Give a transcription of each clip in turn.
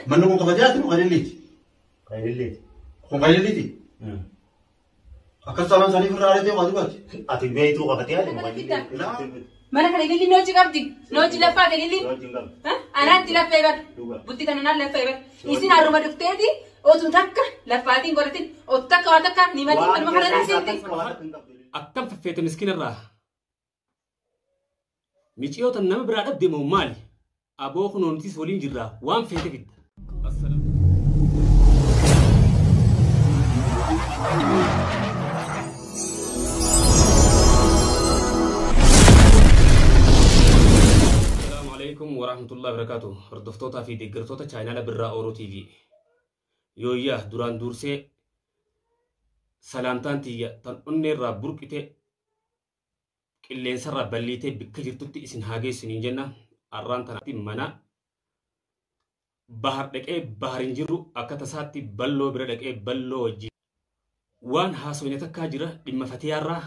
Manni kun kabajaati moo kan ililleeti? Kan ililleeti. Kun kan ililleeti? Akkas taanaan isaanii ofirraa ariitee waa dubaati. Ati beektuu qabatee ati moo kan ililleeti? Mana kana ililli noochi qabdi. Noochi laffaate ililli. Noochi hin qabdu. Anaatti laffee bar. Dhuga. Bultii tana naan laffee bar. Isin haruma dhufteeti otuu takka laffaatiin godhatin otuu takka waa takka ni matii manuma kana naasitti. Akkam faffeete miskiina irraa. Miciyoota nama biraa dhabde moo maali? Aboo kunoo nutis waliin jirra waan feete fidda. Assalaamu alaikum warahmatullahi wabarakatuh. Hordoftootaa fi deeggartoota chaayinaala Birraa Oro TV. Yooyyaa duraan dursee salaamtaan tiyya tan onneerraa burqite qilleensarraa balliitee bikka jirtutti isin haa geessu niin jenna. Arraan tanaatti mana bahar dhaqee bahar hin jirru akka tasaatti balloo bira dhaqee balloo wajjin waan haasofne takkaa jira dhimma fatiyaarraa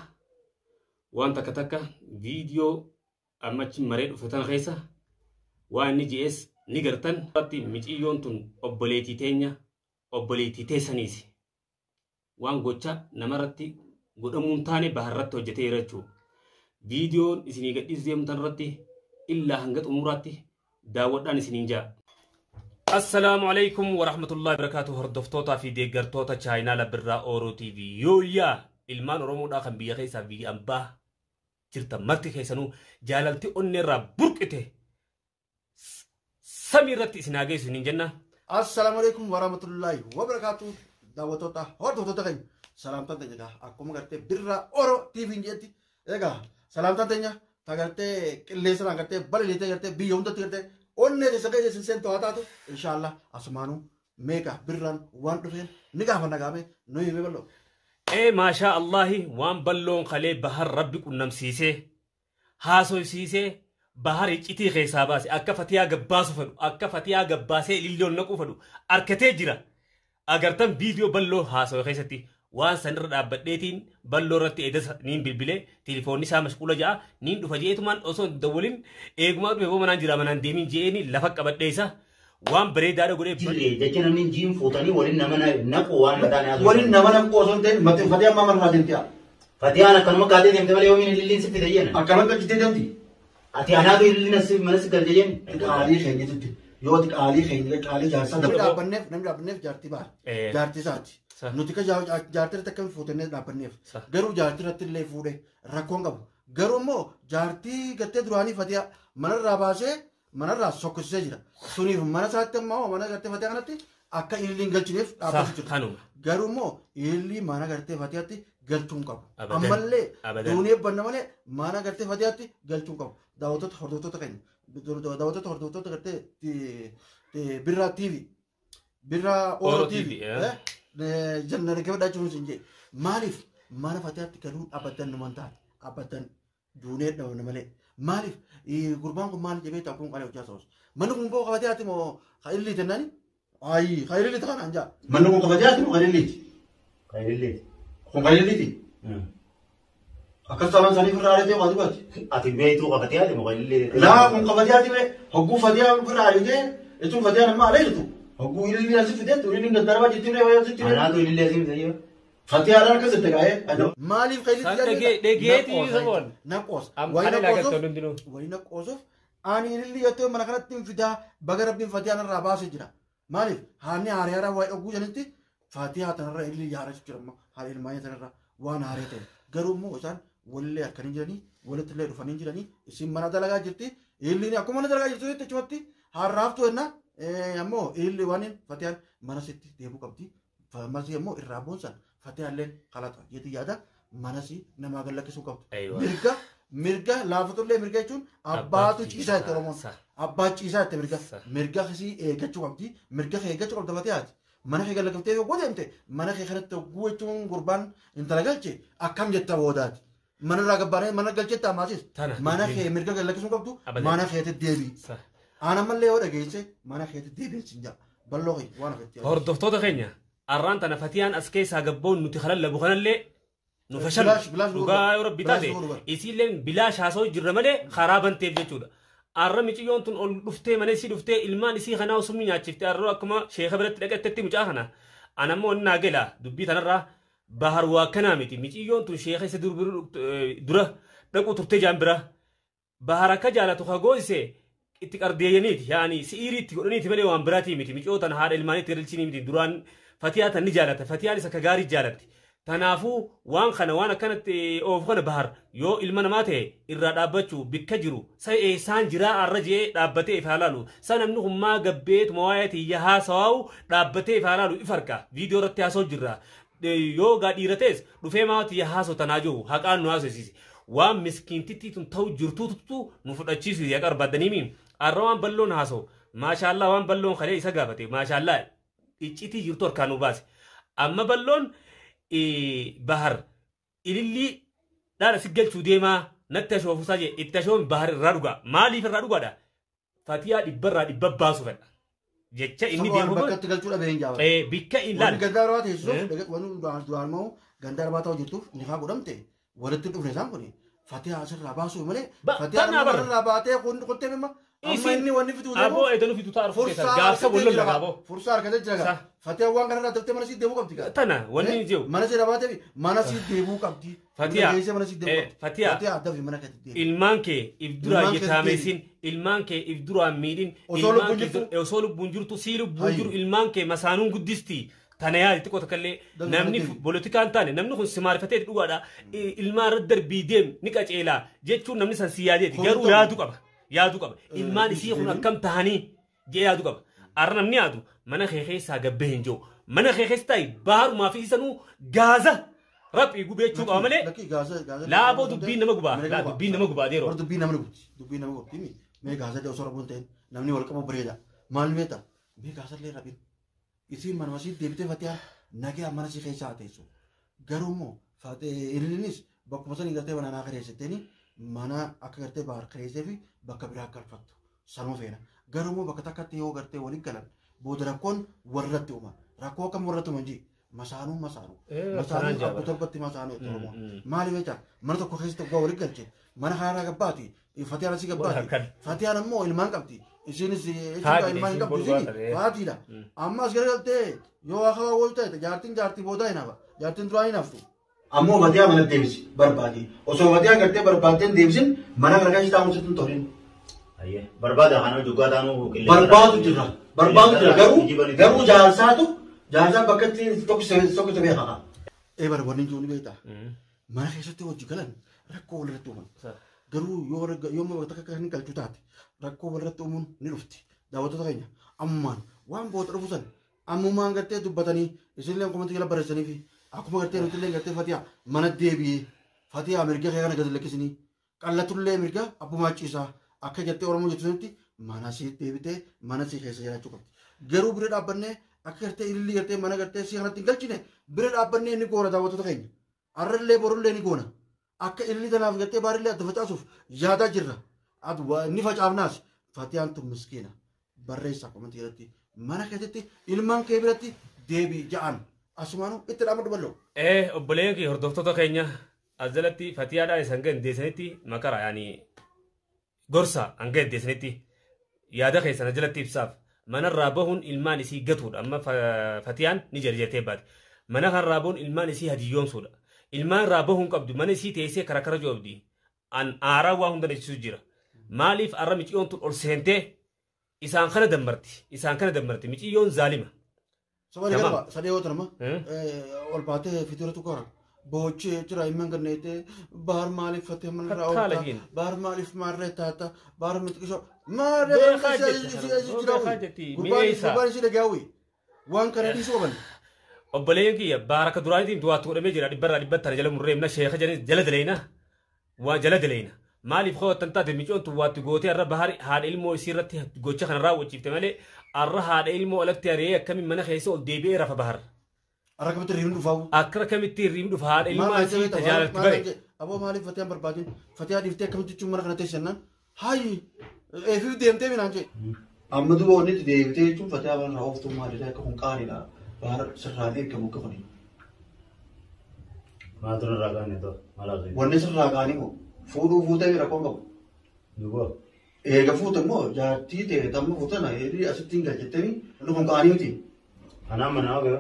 waan takka takka viidiyoo ammachi maree dhufe tana keessa waan inni je'es ni gartan. Miciyyoon tun obboleettii teenya obboleettii teessaniisi. Waan gocha namarratti godhamuu hin taane baharratti hojjetee jira jechuudha. Viidiyoon isinii gadhiisu deemtan irratti illaa hanga xumuraatti daawwadhaan isiniin ja'a. Assalaamu alaikum warahmatullahi wabarakatuh. Hordoftootaa fi deeggartoota chaayinaala Birraa Oro TV. Yooyyaa ilmaan Oromoodhaa kan biyya keessaa biyya ambaa jirtan marti keessanuu jaalalti onneerraa burqite samii irratti isin haa geessu isiniin jenna. Assalaamu alaikum warahmatullahi wabarakatuh. Daawwattoota hordoftoota keenya salaamtaan teenya egaa akkuma gartee Birraa Oro TV jedhetti egaa salaamtaan teenya ta gartee qilleensarraan gartee balaliitee gartee biyya hundatti gartee onnee keessa keessa isin seentu haa taatu inshaallah asumaanuu meeqa birraan waan dhufeen ni gaafanna gaame nu himee bal'oo. Ee maashaa Allaahi waan balloon kalee bahar rabbi qunnamsiisee haasoysiisee bahar iccitii keessaa baase akka fatiyaa gabbaasu fedhu akka fatiyaa gabbaasee ililloon naquu fedhu arkatee jira agartan viidiyoo balloo haasawe keessatti waan sanirra dhaabbadheetiin balloo irratti eedasa niin bilbile tilifoonni isaa mashquula ja'a niin dhufa je'eetumaan osoo hin dawwalin eegumaa dhufe boo manaan jira manaan deemin je'eeni lafa qabadhee isa waan bareedaadha godhee Jirre jecha namni jiin fuutanii waliin nama naqu waan hin taane haasofsiisan. Waliin nama naqu osoo hin ta'in mati fatee ammaa mana deemti yaa. Fatiyaan akkanuma kaatee deemte malee yoomiin ililliin sitti ta'e jenna. Akkanuma galchitee deemti. Ati anaatu ililliin as mana si galche jenna. Qaalii keenya jechuudha. Yoo ati qaalii keenya qaalii jaarsaa namni dhaabbanneef namni dhaabbanneef jaartii baara. Jaartii isaati. Nuti ka jaartii irratti akkami fuutannee dhaabbanneef. Garuu jaartii irratti illee fuudhe rakkoon qabu. Garuu immoo jaartii gartee duraanii fatiyaa manarraa baasee manarraa sokkisee jira. Suniif mana isaatti ammoo mana gartee fatiyaa kanatti akka ililliin galchineef dhaabbatu jira. Garuu immoo ilillii mana gartee fatiyaatti galchuu hin qabu. Ammallee duunee banna malee mana gartee fatiyaatti galchuu hin qabu. Daawwattoota hordoftoota keenya daawwattoota hordoftoota gartee Birraa TV Birraa Oro TV jenna dhaggeeffadhaa jechuun isin jedhe. Maaliif mana fatiyaatti galuun abadan numan taate abadan duunee dhabamne malee. Maaliif gurbaan kun maal jedhee ta'u kun qalee hojjaa soos. Manni kun boo fatiyaatti moo ka ilillii jennaani? Ayi ka ilillii ta'an jaa. Manni kun ka fatiyaatti moo ka ililliiti? Ka ililliiti. Kun ka ililliiti? Akkas taanaan isaanii ofirraa ariitee waa dubaati. Ati beektuu ka fatiyaati moo ka ililliiti? Laa kun ka fatiyaati mee hogguu fatiyaa ofirraa ariitee jechuun fatiyaan amma alee jirtu. Hogguu ilillii asi fideettu ililliin gaddarbaa jirti ree wayyaa sitti ree. Anaatu ilillii asii fide yoo. Fatiyaadhaan akkas jette gaa'ee. Maaliif ka ilillii San dhagee dhiisa boon. Naqoos. Am Wayii kana ilaa naqoosuuf galtoon hundinuu. wayii naqoosuuf ani ilillii jettee mana kanatti hin fidaa baga rabbiin fatiyaan irraa baasee jira. Maaliif haanni haariyaadhaan waa'ee dhogguu janitti fatiyaa tanarra ilillii yaara jira amma haadha ilmaanii tanarra waan haaree ta'e. Garuu immoo isaan walillee harkanii jiranii walitti illee dhufanii jiranii isin mana dalagaa jirti ililliin akkuma mana dalagaa jirtu achumatti harraaftu jenna ammoo ililli waan fatiyaan mana sitti deebuu qabdi. Masii ammoo irraa boonsan fatiyaan kalaxa jeeti yaada manasi namaa gallakkisuu qabdu. Mirga mirga laafatullee mirga jechuun abbaatu ciisaa jette Oromoon. Abbaa ciisaa jette mirga. Mirga kasii eeggachuu qabdi. Mirga kee eeggachuu qabda fatiyaati. Mana kee gallakkiftee yoo deemte mana kee kanatti hogguu jechuun gurbaan intala galche akkam jetta boodaati. Mana irraa gabbaanee mana galchetti amaasis. Mana kee mirga gallakkisuu qabdu mana keetti deebi. Aan ammallee yoo dhageesse mana keetti deebiin sin jaa. Balloo kee waan hafetti. Hordoftoota keenya arraan tana fatiyaan as keessaa gabboon nuti kalallabu kanallee nu fashalu dhugaa yoo rabbi taate isiilleen bilaash haasa'u jirra malee karaa banteef jechuudha. Arra miciyyoon tun ol dhuftee mana isii dhuftee ilmaan isii kanaa osoo nyaachiftee arra akkuma sheeka biratti dhaqattetti mucaa kana. Anammoo inni naa gala dubbii tanarraa Bahar waa kanaa miti miciyyoon tun sheeka isa dura dhaquu turte jaan bira. Bahar akka jaalatu hagoosise itti qardeeyyaniiti yaani si'iirii itti godhaniiti malee waan biraatii miti miciyoo tan haadha ilmaaniitti galchini miti duraan Fatiyaa tan ni jaalata Fatiyaanis akka gaarii jaalatti. Tanaafuu waan kana waan akkanatti oofu kana Bahar yoo ilma namaa ta'e irraa dhaabbachuu bikka jiru sa eessaan jiraa arra je'ee dhaabbatee if haa laalu sa namni kun maa gabbeetuma waa'ee tiyya haasawaa'u dhaabbatee if haa laalu if arka viidiyoo irratti haasa'u jirra yoo gaa dhiira ta'es dhufee maa tiyya haasoo tanaa jiru haqaan nu haasofsiisi waan miskiintittii tun ta'u jirtuutu nu fudhachiisu yaqa barbaaddaniimi arra waan balloon haasa'u maashaallaa waan balloon kalee isa gaafate maashaallaa iccitii jirtu harkaa nu baase. Amma balloon Bahar ilillii dhaala si galchuu deemaa natti ashoofusaa jee itti ashoomi Bahar irraa dhugaa. Maaliif irraa dhugaadha? Fatiyaa dhibbarraa dhibba baasu fedha. Jecha inni Sababa deemu bakka itti galchuu dhabee hin jaabatu. Bikka hin Wanni laal. ganda arbaa teessisuuf wanni duraan immoo ganda arbaa ta'u jirtuuf nikaa godhamte walitti dhufne isaan kun Fatiyaa asirraa baasuu malee Fatiyaa Tanaa bara. irraa baatee kuttee mimma amma Isin inni wanni fituu aboo deemu edanu fituu ta'a arfuu keessaa fursaa gaafsa harkatee wal lolla jira gaaboo. fursaa harkatee jira Sa. Fatiyaa waan kanarraa daftee mana sii deemuu qabdi gaa. Tana wanni inni jiru. Mana sii baatee mana sii deemuu qabdi. Fatiyaa. Mana geessee mana sii deemuu qabdi. Fatiyaa. Fatiyaa dafi mana keetti deemi. Ilmaan kee if duraa Ilmaan kee jetaameessin ilmaan kee if duraa miidhin Osoo ilmaan lubbuun kee jirtu. osoo lubbuun jirtu sii lubbuun Hayyu. jiru ilmaan kee masaanuun guddisti tana yaadi xiqqoo takkallee Dafi namni mana deemi. polotikaan taane namni kun si maarifatee dhugaadha ilmaan irra darbii deem ni qaceelaa jechuun namni san si yaadeeti Kun garuu ta'u. yaadu qaba yaadu qaba ilmaan isii kun deebiin. akkam tahanii jee yaadu qaba arra namni yaadu mana kee keessaa gabbee hin jiru mana kee keessa taa'i baarumaa fi isanuu gaaza raphii gubeechuu qaba malee Lakkii gaasa gaasa. Laaboo dubbiin nama gubaa. Laa dubbiin nama gubaa deeroo. Warra dubbiin nama gubti. Dubbiin nama gubti. Mi mee gaasa illee osoo rabbuun ta'in namni wal qabu bareeda. Maal beekta? Mee gaasa illee rabbiin. Isiin manuma sii deebitee Fatiyaa nagaa mana sii keessaa haa teessu. Garuu immoo ililinis bakkuma sanii gartee mana naa kireessitteeni mana akka gartee baar kireessee fi bakka biraa galfattu. Sanuma feena. Garuu immoo bakka takkatti yoo gartee waliin galan booda rakkoon warratti uuma. Rakkoo akkam warratti uuman jii? Masaanuu masaanuu. Masaanuu abbu torbatti masaanuu itti Oromoo. Maali beektaa? Mana tokko keessatti oggaa waliin galche mana kanarraa gabbaati. Fatiyaan asii gabbaati. Fatiyaan ammoo ilmaan qabdi. Isinis jechuudha ilmaan hin qabdu isiin faatiidha. Amma as garagaltee yoo waa kabaa wayii ta'e jaartiin jaartii boodaa hin hafa. Jaartiin duraa hin haftu. Ammoo Fatiyaa mana deebisi barbaadi. Osoo Fatiyaa gartee barbaaddee hin deebisin mana kana keessa taa'uun sitti hin tolin. Ayyee. Barbaada kana hojii taanuu qilleensa. Barbaadu jira. Barbaadu jira. Garuu garuu jaarsaatu jaarsaan bakka itti tokko beekaa. Ee bara wanni jiru ni beektaa. Mana keessatti hojii galan rakkoo walirratti uuman. Garuu yoo yoo bakka takka kan galchu taate rakkoo walirratti uumuun ni dhufti. Daawwattoota keenya ammumaan waan booda dhufu san ammumaan gartee dubbatanii isinillee komantii jala barreessanii fi akkuma gartee nutillee gartee Fatiyaa mana deebi'ee Fatiyaa mirga kee kana gadi lakkisinii qallatullee mirga abbumaa ciisaa akka jettee Oromoo jettu sanitti mana sii deebitee mana sii keessa jiraachuu qabdi. Garuu bira dhaabbannee akka gartee ilillii gartee mana gartee sii kanatti hin galchine bira dhaabbannee ni goona daawwattoota keenya. Arrallee borullee ni goona. Akka ilillii tanaaf gartee baarillee adda facaasuuf yaadaa jirra. Ni facaafnaas Fatiyaan tun miskiina. Barreessaa komantii irratti mana keessatti ilmaan kee biratti deebii ja'an asumaanuu itti dhaamadhu bal'oo. Obboleeyyan kiyya hordoftoota keenya as jalatti Fatiyaadhaan isan hanga dandeessanitti makara yaani gorsa hanga dandeessanitti yaada keessan as jalatti ibsaaf manarraa bahuun ilmaan isii gatuudha amma Fatiyaan ni jarjartee baate mana kanarraa bahuun ilmaan isii hadiyyoomsuudha ilmaan irraa bahuun qabdu mana isii teessee kara kara joobdi an aaraa waa hunda dhachiisu jira maaliif arra miciyyoon tun ol seentee isaan kana dammarti isaan kana dammarti miciyyoon zaalima Sabani Tamam. garba sadee yoo tanama ol baatee fitura tukara boochee jira himman ganneetee baar maaliif fatee mana irraa Takkaa oolta lagiin. baar maaliif maarree taata baar mitiqisoo maarree Beekaa kan jetti isii sana. isii jira Beekaa jetti. gurbaan Mi'eessa. gurbaan isii dhagaawwi waan kana dhiisuu qaban. Obboleeyyan kiyya baaraka duraanitiin du'aatti godhamee jira dhibbarraa dhibbatti tana jala murreemna sheeka jala daleeyna waa jala daleeyna maaliif koo tan taate micoon tun waatti gootee arra bahari haadha ilmoo isii irratti gocha kana raawwachiifte malee arra haadha ilmoo alatti ari'ee akkamiin mana keessa ol deebi'ee rafa bahar Arra kamitti hirribni dhufaawu. Akka kamitti hirribni dhufa haadha ilmoo isii tajaalalti bare. Aboo maaliif Fatiyaan barbaadin Fatiyaa dhiiftee akkamitti jechuun mana kana teesse jennaan hayi eefiif deemtee minaan jee. Amma duuba wanni itti deebitee jechuun Fatiyaa waan irraa ooftuu maalidha akka kun qaaliidha baar sirraan eegamu akka kuni. Maaltu narraa qaanne too? Maal haasofne? Wanni sirraa qaanii moo fuudhuu fuutee rakkoon qabu. Duuba. Eega fuute immoo jaartii ta'e tamma fuutana hiriiri asitti hin galchettanii dhufan ka'anii miti. Anaa manaa gara.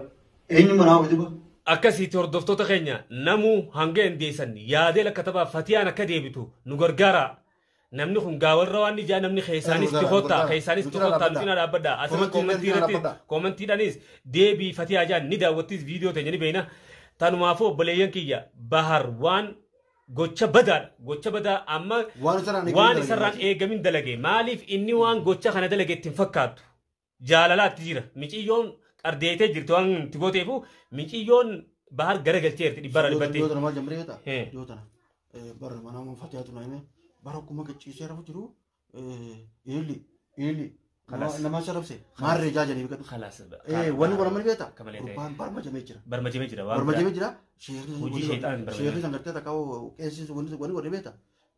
Eenyu manaa ofitti ba? Akkasitti hordoftoota keenya namuu hanga hindeessan yaadee lakkatabaa Fatiyaan akka deebitu nu gargaara. Namni kun gaawarra waan ijaa namni keessaanis tikottaa keessaanis tikottaa nu cina dhaabbadha. Asirra koomantii irratti koomantiidhaanis deebii Fatiyaa jaan ni daawwattis viidiyoo teenya ni beekna. Tanumaafuu obboleeyyan kiyya Bahar waan gocha badaadha. Gocha badaa amma waan isarraan eegamin dalage. Maaliif inni waan gocha kana dalage ittiin fakkaatu? Jaalalaatti jira. Miciyyoon qardeetee jirti waan itti gooteefu miciyyoon Bahar garagalcheerti dhibbarra dhibbattee. Yoo tana maal jammaree beektaa? Yoo tana bara mana Fatiyaatu na hime bara akkuma qicciisee rafu jiru ililli ililli nama sarabse maarree jaajanii beekatu. Wanni godhaman beektaa? Gurbaan barmajamee jira. Barmajamee jira. Barmajamee jira. Sheekni san gartee takka qeessi wanni godhe beektaa?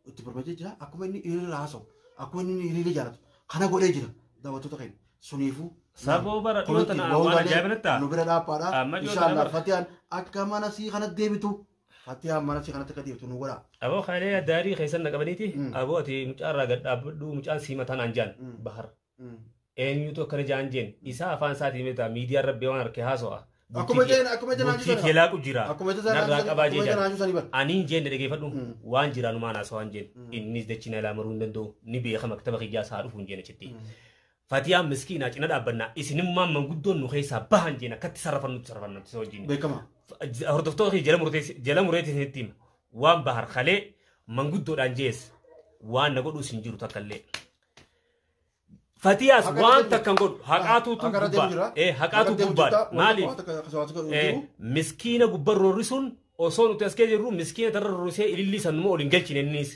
Itti barmajee jira. Akkuma inni ililli haasa'u akkuma inni ililli jaalatu kana godhee jira daawwattoota keenya. Suniifuu. Saboo bara dhiyoo tana waan ajaa'iba natti Nu bira dhaabbaadha. Inshaallah Fatiyaan akka mana sii kanatti deebitu. Fatiyaan mana sii kanatti akka deebitu nu godha. Aboo kaalee daarii keessan na qabaniiti. Aboo ati mucaarraa gad dhaabbadhu mucaan sii mataan aan jaan Bahar. Eenyutu akkana jaan jeen isaa afaan isaatiin beektaa miidiyaa rabbi waan harkee haasa'a. Akkuma jeen akkuma jeen Bultii keelaaqu jira. Akkuma jeen Narraa qabaa jee jaan. jaan. Aniin jeen dhaggeeffadhu waan jiraan maan haasawaa hin jeen. Innis dachina ilaa maruu hin danda'u ni beeka maktaba kiyyaa isaa dhufu hin jeen achitti. Fatiyaan miskiinaa cina dhaabbannaa isinimmaan manguddoon nu keessaa bahan jeen akkatti sarrafannutti sarrafannutti isa wajjin. Beekama. Hordoftoota kiyya jala mureetti isinitti hima. Waan Bahar kalee manguddoodhaan jees waan na godhuus hin jiru takka illee. Fatiyaas waan takka hin godhu haqaatuutu gubbaa. Haqaatu gubbaa. Maaliif? Miskiina gubbaa roorrisuun osoo nuti as keessa jirru miskiina tarra roorrisee ilillii san numa ol hin galchine innis.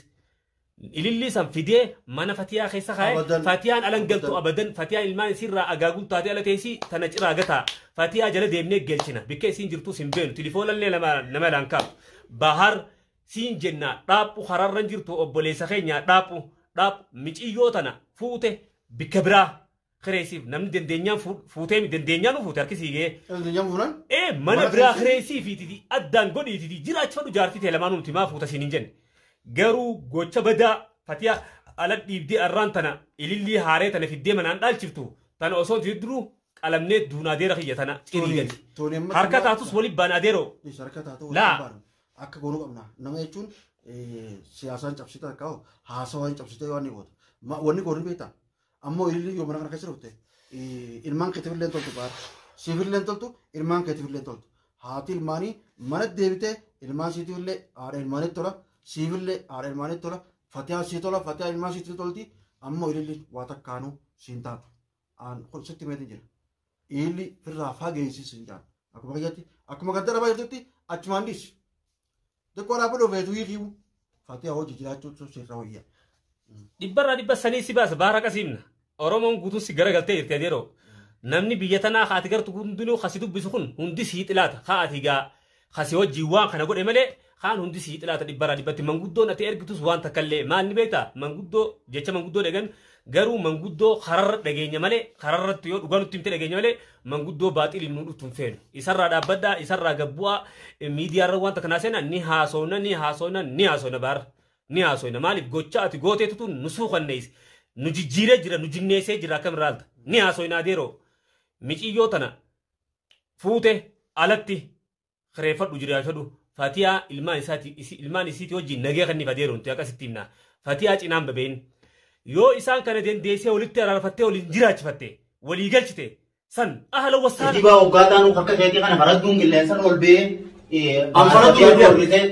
Ilillii san fidee mana Fatiyaa keessa kaa'e Fatiyaan alan galtu abadan Fatiyaan ilmaan isiirraa agaagul taatee ala teessii tana ciraa gataa Fatiyaa jala deemnee galchina bikka isiin jirtus hin beenu tilifoonallee nama laan kaa'u Bahar siin jenna dhaaphu hararran jirtu obboleessa keenya dhaaphu dhaaphu miciyyoo tana fuute bikka biraa kireessiif namni dandeenyaan fuutee dandeenyaan fuute harki siigee. Dandeenyaan fuunan? Mana biraa kireessiifiititi addaan godhiititi jiraachifadhu jaartii ta'e lamaan nuti maa fuuta siin hin jenne. Garuu gocha badaa Fatiyaa ala dhiibdee arraan tana ilillii haaree tana fiddee manaan dhaalchiftu tana osoo jiru qalamnee duunaa adeera kiyya tana cirii gadi. Harka taatus waliin baana adeeroo. Harka taatu waliin baana. Akka goonuu qabna. Nama jechuun siyaasaan cabsite akka haasawaan cabsite waan ni goota. Wanni goonuu beektaa? Ammoo ilillii yoo mana kana keessa dhufte ilmaan keetiif illee toltu baara. Siif illee toltu ilmaan keetiif illee toltu. Haati ilmaanii mana deebitee ilmaan siitiif illee haadha ilmaaniitti tola. Siifillee haadha ilmaaniitti tola. Fatiyaa sii tola. Fatiyaa ilmaan siitti tolti. Ammoo ililli waa takkaanuu siin taatu. Aan sitti meetiin jira. Ililli firraa fageessi siin taatu. Akkuma kiyyaatti akkuma gadda dhabaa jirtutti achumaan dhiisi. Xiqqoo dhaabbadhu feetu hiikiiwu. Fatiyaa hojii jiraachuu sirra wayya. Dhibbarraa dhibba sanii si baasa baara qasiimna. Oromoon guutuun si garagaltee jirti adeeroo. Namni biyya tanaa haati gartu hundinuu kasi dubbisu kun hundi sii xilaata. Haati gaa kasi wajjin waan kana godhe malee kaan hundi sii xilaata dhibbarraa dhibbatti manguddoon ati ergitus waan takkallee maal ni beektaa manguddoo jecha manguddoo dhagan garuu manguddoo kararra dhageenya malee kararratti yoo dhugaa nutti himte dhageenya malee manguddoo baaxiliin nu dhuftu hin feenu isarraa dhaabbadhaa isarraa gabbu'aa miidiyaarra waan takkanaa seena ni haasofna ni haasofna ni haasofna baara ni haasofna maaliif gocha ati gooteetutu nu suuqannees nu jijjiiree jira nu jinneessee jira akkamirraa alta ni haasofna adeeroo miciyyoo tana fuute alatti kireeffadhu jiraachadhu Fatiyaa ilmaan isaati ilmaan isiiti wajjin nagee kan fadeeru nuti akkasitti himna. Fatiyaa cinaan babeen yoo isaan kana dandeessee walitti araarfattee waliin jiraachifatte walii galchite san ahla wasaala. Dibaa waggaa taanuu harka keetii kana faradduun qilleensan ol ba'ee.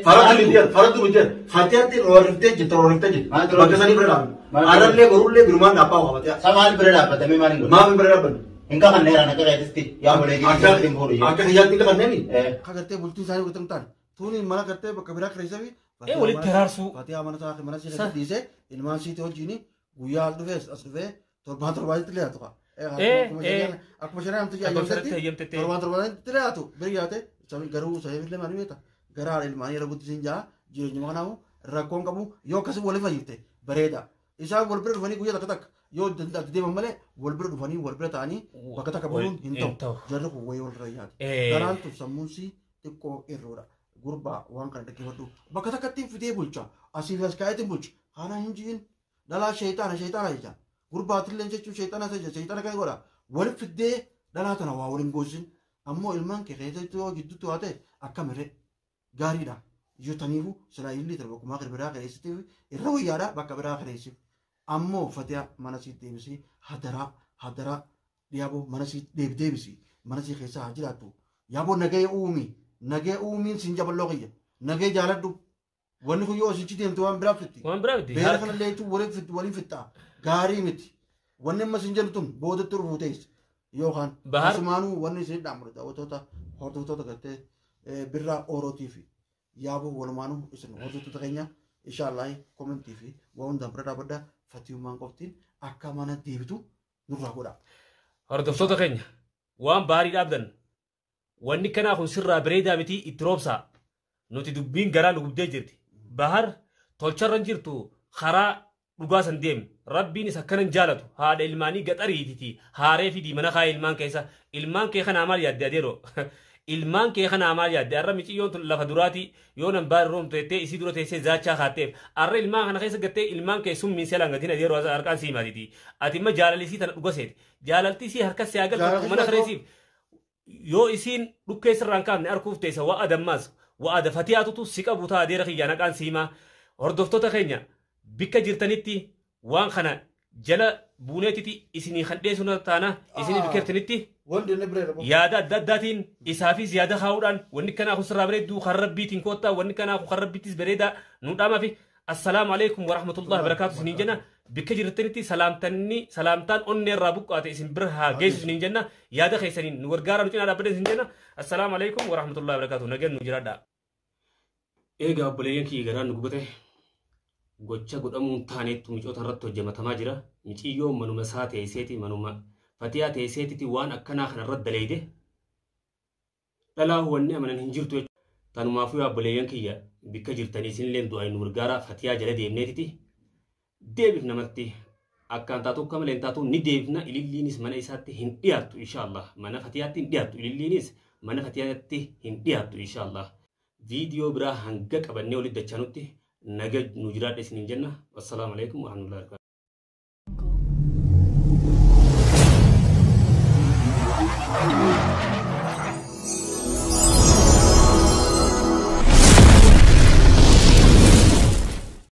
Faraddu miti Fatiyaatti roorriftee jirti roorriftee jirti. Bakka sanii bira dhaabne. Arrallee borullee birumaan dhaabbaa waa Fatiyaa. Sa maal bira dhaabbatamee maal hin godhu? Maaf bira dhaabbanne? Hin qabanneera akka keetitti yaa bolee hin fuudhu. Akka kiyyaatti hin qabanneeni? Akka gartee bultiin isaanii godhatan taane. Tuuni mana gartee bakka biraa kireessee fi. Walitti araarsuu. Fatiyaa mana isaa mana ishee keessatti dhiisee ilmaan isiitii wajjin guyyaa as dhufee as dhufee torbaan torbaanitti illee haatu. Akkuma shari'aan hayyamtetti torbaan torbaanitti illee haatu bira yaate garuu sababii illee maal beekta gara haadha ilmaanii irra guddisiin jaa jireenyuma kanaafu rakkoon qabu yoo akkasii waliif fayyifte bareeda. Isaan wal bira dhufanii guyyaa takka takka yoo adda deeman malee wal bira dhufanii wal bira ta'anii bakka takka bu'uun hin ta'u. Jarri kun wayii walirra yaate. Garaan tun sammuun sii xiqqoo irroodha. Gurbaa waan kana dhaggeeffadhu. Bakka takkatti fidee bulcha. Asii fi as kaa'eetiin bulcha. Kana hin jiin. Dhalaa sheexaana sheexaana jecha. Gurbaatillee jechuun sheexaana jecha sheexaana kan godha. Walitti fiddee dhalaa tana waa waliin goosisin. Ammoo ilmaan kee keessatti yoo gidduutti waa ta'e akkamirree gaariidha. Yoo taniifu silaa illee tana bakkumaa kan biraa keessatti irra wayyaadha bakka biraa keessatti. Ammoo Fatiyaa mana sii deebisii hadaraa hadaraa yaaboo mana sii deebisii mana sii keessa haa jiraattu. Yaaboo nagee uumi nagee uumiin siin jaballoo kiyya nagee jaaladhu. Wanni kun yoo asichi deemte waan biraa fitti. Waan biraa miti. Beela kanallee jechuun waliin fitti waliin fixxa. Gaarii miti. Wanni amma isin jedhu tun boodatti dhufuu ta'es yookaan asumaanuu wanni isin dhaamu daawwattoota hordoftoota gartee birraa orootii fi yaaboo walumaanuu isin hordoftoota keenya inshaallah komentii fi waa hundaan bira dhaabbadha fatiyummaan qoftiin akka mana deebitu nurraa godha. Hordoftoota keenya waan baarii dhaabdan wanni kanaa kun sirraa bareedaa miti itti roobsaa. Nuti dubbiin garaa nu gubdee jirti. Bahar tolcharra hin jirtu karaa dhugaa san deemi. Rabbiin isa akkana hin jaalatu. Haadha ilmaanii gaxariititi. Haaree fidii mana kaayee ilmaan keessa. Ilmaan kee kanaa maal yaadde adeeroo? Ilmaan kee kanaa maal yaadde? Arra miciyyoon tun lafa duraati yoo nan baari roomtu jettee isii dura teessee zaachaa kaatteef. Arra ilmaan kana keessa gattee ilmaan kee summiin seelaan gatiin adeeroo harkaan sii himaatiti. Ati imma jaalalli isii tana dhuga seete. Jaalalti isii harka si haa galfattu mana kareessiif. Yoo isiin dhukkee sirraa hin kaafne arkuuf teessa wa'a dammaas wa'a fatiyaatutu si qabu ta'a adeera kiyyaa naqaan si himaa. Hordoftoota keenya bikka jirtanitti waan kana jala buuneetiti isinii kan dheessu taana isinii bikka jirtanitti yaada adda addaatiin isaafis yaada kaa'uudhaan wanni kanaa kun sirraa bareedduu kan rabbiitiin koottaa wanni kanaa kun kan rabbiittis bareedaa nu dhaamaa fi assalaamu alaikum warahmatullahi wabarakaatu isiniin jenna. Bikka jirtanitti salaamtanni salaamtaan onnee irraa buqqaate isin bira haa geessu isiniin jenna. Yaada keessaniin nu gargaara nu cinaa dhaabbatan isin jenna. Assalaamu alaikum warahmatullahi wabarakaatu. Nageen nu jiraadhaa. Egaa obboleeyyan kiyya garaan nu gubate gocha godhamuun taaneettu micoota irratti hojjetamaa jira. Miciyyoon manuma isaa teesseeti manuma Fatiyaa teesseetiti waan akkanaa kana irratti daleeyde dhalaa wanni amanan hin jirtu jechuudha. Tanumaafuu obboleeyyan kiyya bikka jirtanii isinillee du'aa nu gargaara Fatiyaa jala deemneetiti deebif namatti akkaan taatu akka malee hin taatu ni deebifna. Ililliinis mana isaatti hin dhiyaattu inshaallah. Mana Fatiyaatti hin dhiyaattu. Ililliinis mana Fatiyaatti hin dhiyaattu inshaallah. Viidiyoo biraa hanga qabannee walitti dachaanutti naga nu jiraadha isiniin jenna. Wassalaamu alaikum warahmatullahi wabarakatuh.